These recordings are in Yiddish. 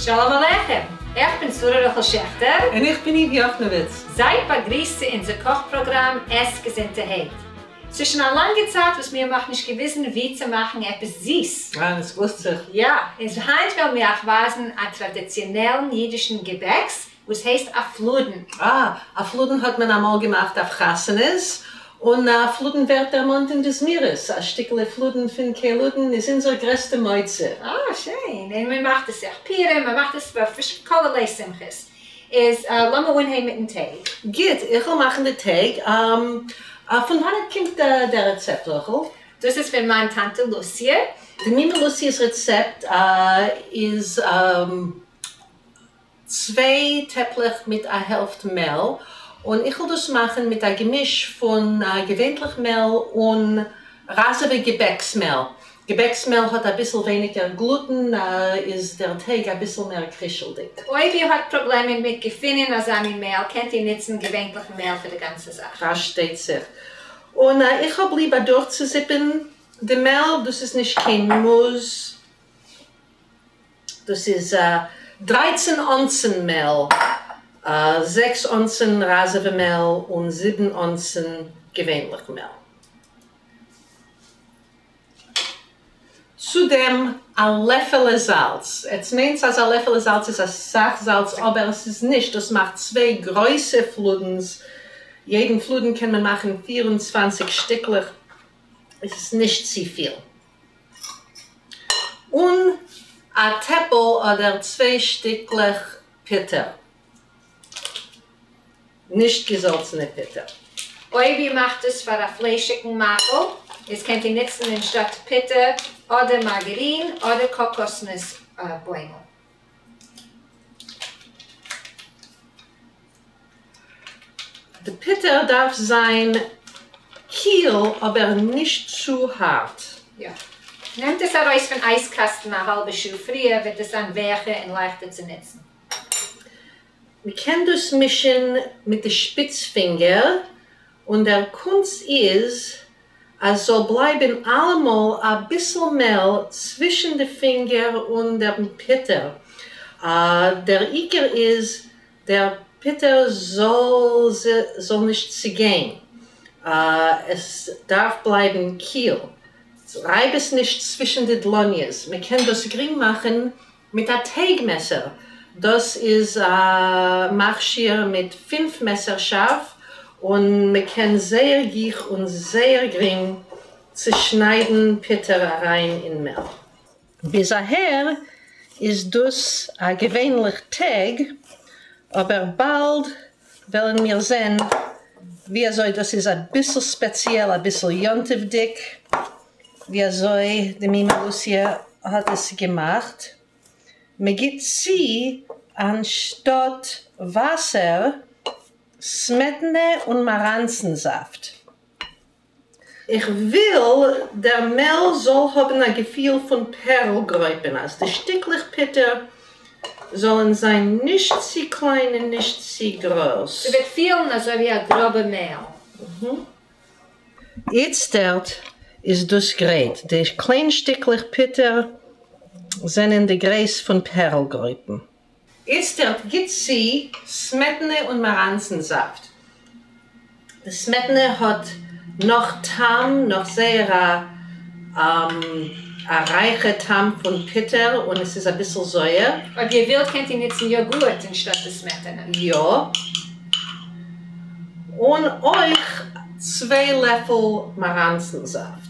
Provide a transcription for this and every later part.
שלום עליכם! איך בין שרה רחל שעכטער. און איך בין איווי יאכנאוויץ. זייט באגריסט צו אונזער קאך פראגראם עס געזונטערהייט. ס'איז שוין א לאנגע צייט וואס מיר האבן אייך נישט געוויזן ווי צו מאכן עפעס זיס. אה, עס גלוסט זיך. יא, איז היינט וועלן מיר אייך ווייזן א טראדיציאנעלן אידישן געבעקס וואס הייסט א פלודן. אה, א פלודן האט מען אמאל געמאכט אויף חתונות, און א פלודן ווערט דערמאנט אין די זמירות, א שטיקעלע פלודן פון קעלודן איז אונזער גרעסטע מוצא. אה, שיין, און מען מאכט עס אויך פורים, מען מאכט עס אויף כלערליי שמחות. איז לאמיר אנהייבן מיטן טייג. גוט, איך וועל מאכן די טייג. פון וואנעט קומט דער רעצעפט רחל? דאס איז פון מיין טאנטע לוסיע. די מומע לוסיע'ס רעצעפט איז צוויי טעפלעך מיט א העלפט מעל, און איך וועל דאס מאכן מיט א געמיש פון געווענטליך מעל און ראזעווע געבעקס מעל. געבעקס מעל האט אביסל ווייניגער גלוטן, איז דער טייג אביסל מער קרישלדיג. אויב איר האט פראבלעמען מיט געפינען אזא מין מעל קענט איר נוצן געווענטליכן מעל פאר די גאנצע זאך. פארשטייט זיך. און איך האב ליב אדורכצוזיפן די מעל, דאס איז נישט קיין מוז. דאס איז דרייצן אונסן מעל, זעקס אונסן ראזעווע מעל און זיבן אונסן געווענליך מעל. צו דעם א לעפעלע זאלץ, עטס מיינטס אז א לעפעלע זאלץ איז אסאך זאלץ אבער עס איז נישט, דאס מאכט צוויי גרויסע פלודנס, יעדן פלודן קען מען מאכן 24 שטיקלעך, עס איז נישט צופיל. און א טעפל אדער צוויי שטיקלעך פוטער. נישט געזאלצענע פוטער. אויב איר מאכט עס פאר א פליישיגן מאכל, איז קענט איר נוצן אנשטאט פוטער אדער מארגארין אדער קאקאסנוס בוימל. די פוטער דארף זיין קיל אבער נישט צו הארט. יא. נעמט עס ארויס פון אייז קאסטן א האלבע שעה פריער וועט עס זיין וועכער און לייכטער צו נוצן. מ'קען דאס מישן מיט די שפיץ פינגער, און דער קונץ איז אז זאל בלייבן אלעמאל אביסל מעל צווישן די פינגער און דעם פוטער. דער עיקר איז דער פוטער זאל נישט צוגיין, עס דארף בלייבן קיל, רייב עס נישט צווישן די דלאניעס, מען קען דאס גרינג מאכן מיט א טייג מעסער, דאס איז א מכשיר מיט פינף מעסער שארף, און מען קען זייער גיך און זייער גרינג צושניידן פוטער אריין אין מעל. ביז אהער איז דאס א געווענליך טייג, אבער באלד וועלן מיר זען ווי אזוי דאס איז אביסל ספעציעל, אביסל יום טוב'דיג, ווי אזוי די מומע לוסיע האט עס געמאכט. מען גיט צו אנשטאט וואסער סמעטענע און מאראנצן זאפט. איך וויל דער מעל זאל האבן א געפיל פון פערל גרויפן, אז די שטיקלעך פוטער זאלן זיין נישט צו קליין און נישט צו גרויס. ס'וועט פילן אזוי ווי א גראבע מעל. איצטערט איז דאס גרייט, די קליין שטיקלעך פוטער זענען די גרייס פון פערל גרויפן. איצטערט גיט צו סמעטענע און מאראנצן זאפט. די סמעטענע האט נאך טעם, נאך זייער א א רייכע טעם פון פוטער און עס איז אביסל זויער. אויב איר ווילט קענט איר נוצן יאגורט אנשטאט די סמעטענע. יא. און אויך צוויי לעפל מאראנצן זאפט.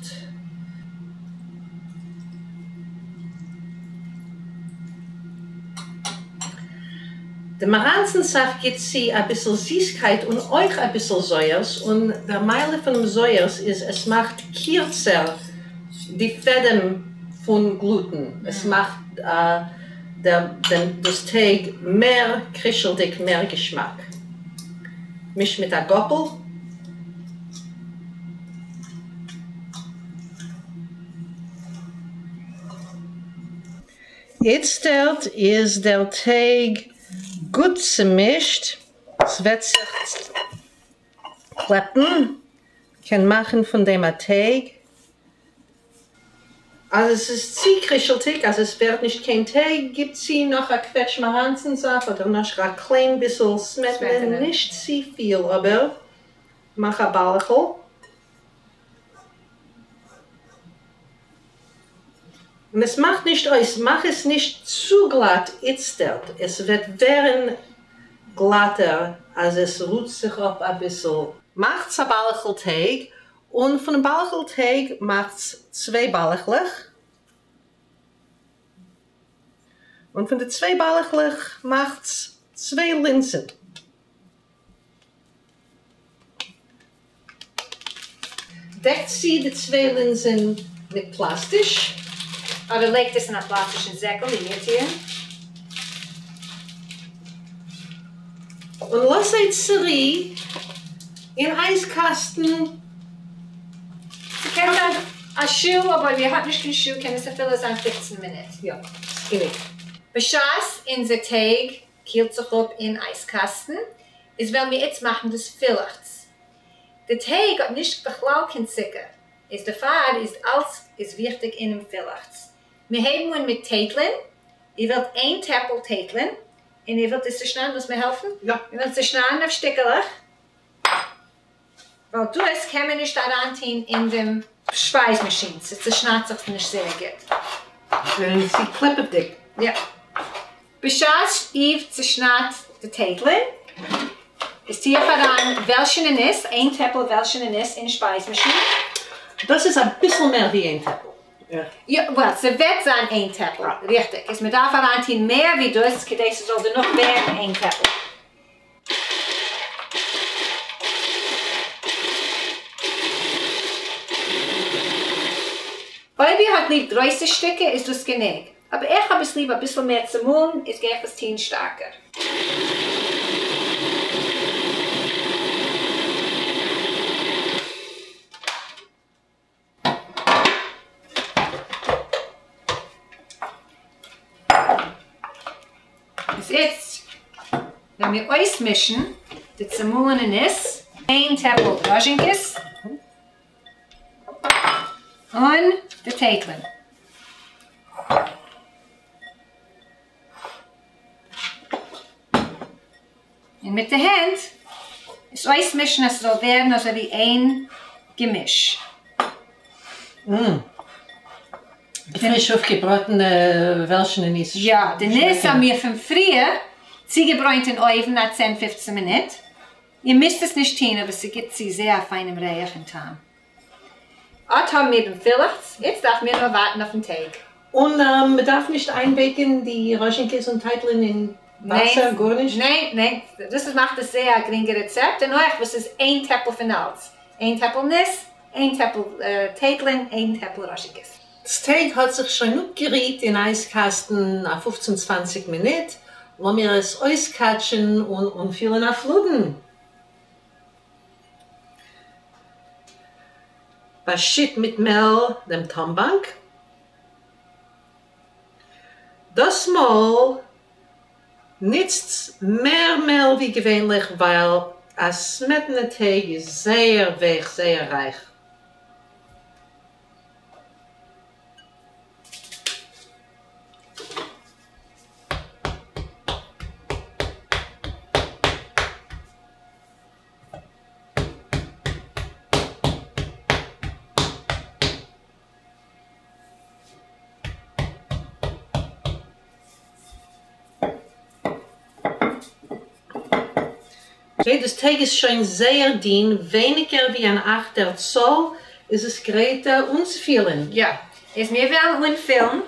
די מאראנצן זאפט גיט צו אביסל זיסקייט און אויך אביסל זויערס, און דער מעלה פונעם זויערס איז עס מאכט קירצער די פעדעם פון גלוטן, עס מאכט דאס טייג מער קרישלדיג מער געשמאק. מיש מיט א גאפל. איצטערט איז דער טייג גוט צומישט, ס'וועט זיך קלעפן, קען מאכן פון דעם א טייג. אז עס איז צו קרישלטיג, אז עס ווערט נישט קיין טייג, גיבט צו נאך א קוועטש מאראנצןזאפט אדער נאך א קליין ביסל סמעטענע, נישט צופיל אבער, מאך א באלעכל. און עס מאכט נישט אויס, מאך עס נישט צו גלאט איצטערט, עס וועט ווערן גלאטער אז עס רוט זיך אפ אביסל. מאכטס א באלעכל טייג, און פונעם באלעכל טייג מאכטס צוויי באלעכלעך, און פון די צוויי באלעכלעך מאכטס צוויי לינזן. דעקט צו די צוויי לינזן מיט פלאסטיש. אדער לייגט עס אין א פלאסטישן זעקל ווי מיר טוען. און לאז זיי צורו אין אייזקאסטן. ס'קען זיין א שעה, אבער אויב איר האט נישט קיין שעה קען עס אפילו זיין פופצן מינוט. יא, ס'גענוג. בשעת אונזער טייג קילט זיך אפ אין אייזקאסטן, איז וועלן מיר איצט מאכן דאס פילעכץ. די טייג האט נישט בכלל קיין צוקער, איז דערפאר איז אלץ איז וויכטיג אינעם פילעכץ. מיר הייבן אן מיט טייטלען, איר ווילט איין טעפל טייטלען, און איר ווילט עס צושניידן, ווילסט מיר העלפן? יא. איר ווילט צושניידן אויף שטיקעלעך, ווייל דאס קען מען נישט אריינטוהן אין דעם שפייז מאשין, ס'צושניידט זיך נישט זייער גוט. און ס'איז קלעפעדיג. יא. בשעת איר צושניידט די טייטלען, איז טוה איך אריין וועלשענע ניס, איין טעפל וועלשענע ניס אין שפייז מאשין. דאס איז אביסל מער ווי איין טעפל. יא, well, ס'וועט זיין איין טעפל, ריכטיג. איז מ'דארף אריינטוהן מער ווי דאס כדי ס'זאל דערנאך ווערן איין טעפל. אויב איר האט ליב גרויסע שטיקער איז דאס גענוג, אבער איך האב עס ליב אביסל מער צומאלן איז גיי איך עס טוהן שטארקער. איז איצט וועלן מיר אויסמישן די צומאלענע ניס, איין טעפל ראזשינקעס און די טייטלען. און מיט די הענט עס אויסמישן אז ס'זאל ווערן אזוי ווי איין געמיש. די פריש אויפגעבראטענע וועלשענע ניס. יא, די ניס האבן מיר פון פריער צוגעברוינט אין אויוון א צען פופצן מינוט. איר מוזט עס נישט טון אבער ס'גיבט צו זייער א פיינעם ריח און טעם. אט האבן מיר דעם פילעכץ, איצט דארפן מיר נאר ווארטן אויפן טייג. און מ'דארף נישט איינווייקן די ראזשינקעס און טייטלען אין וואסער? גארנישט? ניין, ניין, דאס איז מאכט עס זייער א גרינגע רעצעפט, און אויך וואס איז איין טעפל פון אלץ, איין טעפל ניס, איין טעפל טייטלען, איין טעפל ראזשינקעס. דאס טייג האט זיך שוין אפגערוהט אין אייזקאסטן א פופצן צוואנציג מינוט, לאמיר עס אויסקאטשען און אנפילן א פלאדן. באשיט מיט מעל דעם טאמבאנק. דאס מאל ניצטס מער מעל ווי געווענליך ווייל א סמעטענע טייג איז זייער ווייך זייער רייך. אקעי, דאס טייג איז שוין זייער דין, ווייניגער ווי אן אכטער צאל, איז עס גרייט אנצופילן? יא, איז מיר וועלן אנפילן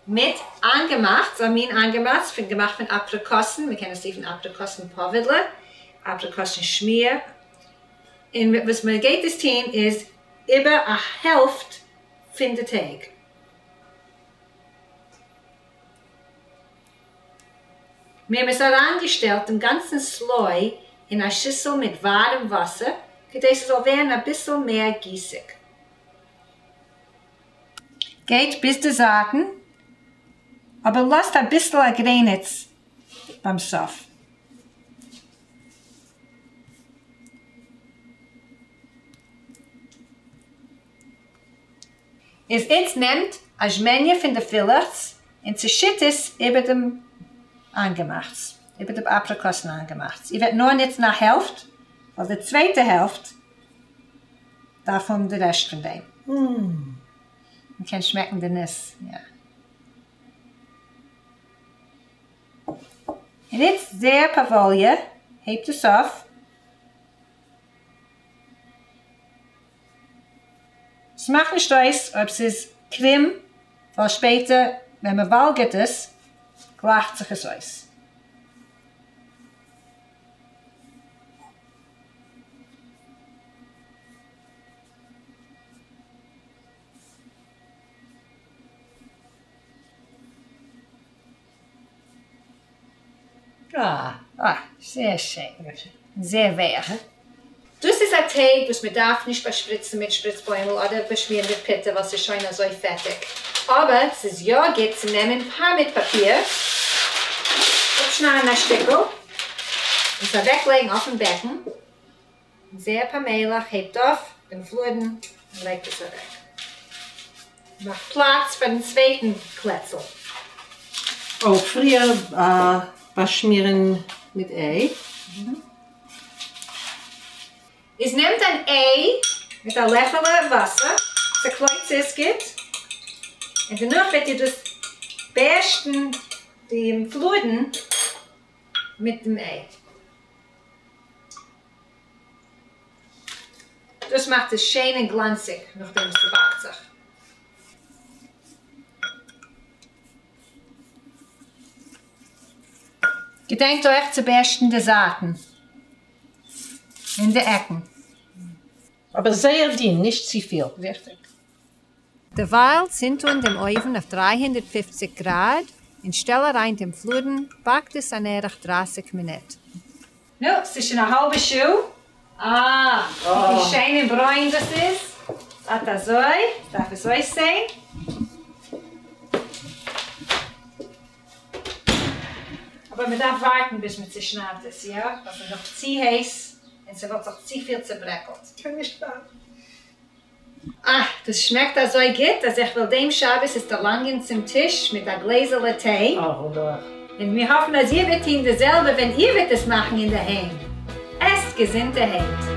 מיט איינגעמאכטס, א מין איינגעמאכטס פון געמאכט פון אפריקאסן, מען קען עס רופן אפריקאסן פאווידלע, אפריקאסן שמיר, און וואס מען גייט עס טון איז איבער א העלפט פון די טייג. מיר האבן עס אריינגעשטעלט דעם גאנצן סלוי אין א שיסל מיט ווארעם וואסער כדי ס'זאל ווערן אביסל מער גיסיג. גייט ביז די זייטן, אבער לאזט אביסל א גרעניץ ביים סוף. איז איצט נעמט א זשמעניע פון די פילעכץ און צעשיט עס איבער דעם איינגעמאכטס, איבער דעם אפריקאסן איינגעמאכטס. איר וועט נאר נוצן א העלפט, ווייל די צווייטע העלפט דארף האבן די רעשט פון דעם. מען קען שמעקן די ניס, יא. און איצט זייער פאוואליע, הייבט עס אויף. ס'מאכט נישט אויס אויב ס'איז קרום, ווייל שפעטער ווען מ'וואלגערט עס גלייכט זיך עס אויס. אה, אה, זייער שיין. זייער ווייך. דאס איז א טייג וואס מען דארף נישט באשפריצן מיט שפריץ בוימל אדער באשמירן מיט פוטער ווייל ס'איז שוין אזוי פעטיג. אבער ס'איז יא גוט צו נעמען פארמיט פאפיר, אפשניידן א שטיקל, און עס אוועקלייגן אויפן בעקן, און זייער פאמעליך הייבט אויף דעם פלאדן און לייגט עס אוועק. מאכט פלאץ פאר דעם צווייטן קלעצל. אוי, פריער באשמירן מיט איי. איז נעמט אן איי מיט א לעפעלע וואסער, צעקלויבט עס גוט, און דערנאך וועט איר דאס בערשטן דעם פלאדן מיט דעם איי. דאס מאכט עס שיין און גלאנציג נאכדעם וואס ס'באקט זיך. געדענקט אויך צו בערשטן די זייטן און די עקן. אבער זייער דין, נישט צופיל. ריכטיג. דערווייל צינדט אן דעם אויוון אויף 350 גראד און שטעל אריין דעם פלאדן, באקט עס אן ערך 30 מינוט. נו, ס'איז שוין א האלבע שעה. אה, ווי שיין און ברוין דאס איז. אט אזוי דארף עס אויסזען. אבער מען דארף ווארטן ביז מען צושניידט עס, יא? ווייל ס'איז נאך צו הייס און ס'וואלט זיך צופיל צוברעקלט. קען נישט ווארטן. אה, דאס שמעקט אזוי גוט אז איך וועל דעם שבת עס דערלאנגען צום טיש מיט א גלעזעלע טיי. אה, וואונדערליך. און מיר האפן אז איר וועט טון די זעלבע ווען איר וועט עס מאכן אינדערהיים. עסט געזונטערהייט.